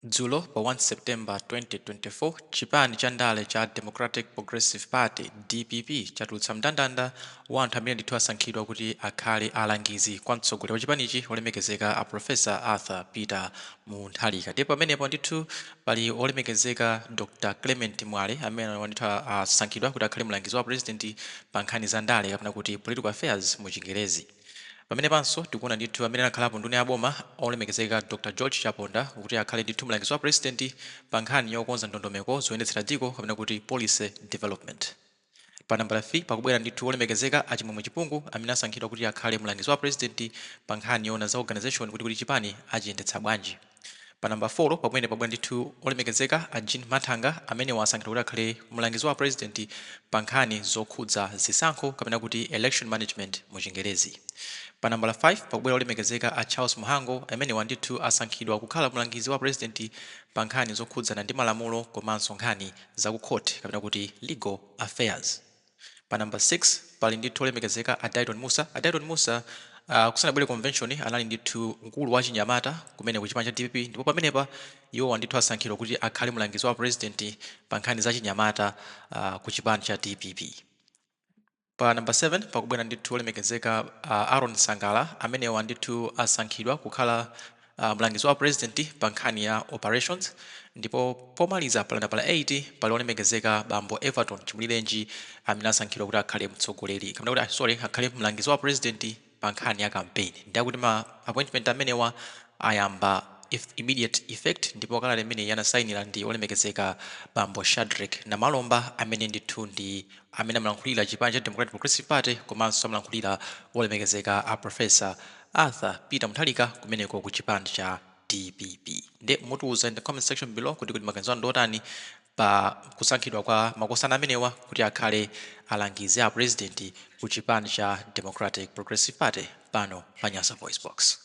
Dzulo pa 1 September 2024, chipani cha ndale cha Democratic Progressive Party, DPP, chatulutsa mndandanda wa anthu amene ndithu asankhidwa kuti akhale alangizi kwa mtsogoleri wa chipanichi, olemekezeka a Professor Arthur Peter Mutharika. Ndipo pamenepo ndithu pali olemekezeka Dr Clement Mwale, amene ndithu asankhidwa kuti akhale mlangizi wa president pa nkhani za ndale, kapena kuti political affairs mu Chingerezi. Pamenepanso tikuona ndithu amene anakhalapo nduna ya boma, olemekezeka Dr George Chaponda, kuti akhale ndithu mlangizi wa president pa nkhani yokonza ndondomeko zoyendetsera dziko, kapena kuti policy development. Pa nambala 3 pakubwera ndithu olemekezeka Achimwemwe Chipungu, amene asankhidwa kuti akhale mlangizi wa president pa nkhani yoona za organization, kuti chipani achiyendetsa bwanji. Pa namba 4 pamene pabwera ndithu olemekezeka a Jean Mathanga, amene wasankhidwa kuti akhale mlangizi wa president pa nkhani zokhudza zisankho, kapena kuti election management mu Chingerezi. Pa nambala 5 pakubwera olemekezeka a Charles Mhango, amene wandithu asankhidwa kukhala mlangizi wa president pa nkhani zokhudzana ndi malamulo komanso nkhani za ku court, kapena kuti legal affairs. Pa namba 6 pali ndithu olemekezeka a Dayton Musa. A Dayton Musa, kusanabwere convention, anali ndithu mkulu wa chinyamata kumene ku chipani cha DPP, ndipo pamenepa iwo ndithu asankhidwa kuti akhale mlangizi wa president pa nkhani za chinyamata ku chipani cha DPP. Pa namba 7 pakubwera ndithu olemekezeka Aaron Sangala, amenewa ndithu asankhidwa kukhala mlangizi wa president pa nkhani ya operations. Ndipo pomaliza, pa nambala 8 pali olemekezeka bambo Everton Chimulirenji, amene asankhidwa kuti akhale mtsogoleri, kapena kuti, sorry, akhale mlangizi wa president pa nkhani ya campaign. Ndiye ma appointment amenewa ayamba immediate effect, ndipo kalata imene yanasayinira ndi olemekezeka bambo Shadrick Namalomba, amene ndithu ndi amene amalankhulira chipani cha Democratic Progressive Party komanso amalankhulira olemekezeka a Professor Arthur Peter Mutharika kumeneko ku chipani cha DPP. Nde mutiuza in the comment section below kuti maganizo anu ndiotani pa kusankhidwa kwa makosana amenewa kuti akhale alangizi a president ku chipani cha Democratic Progressive Party, pano pa Nyasa Voice Box.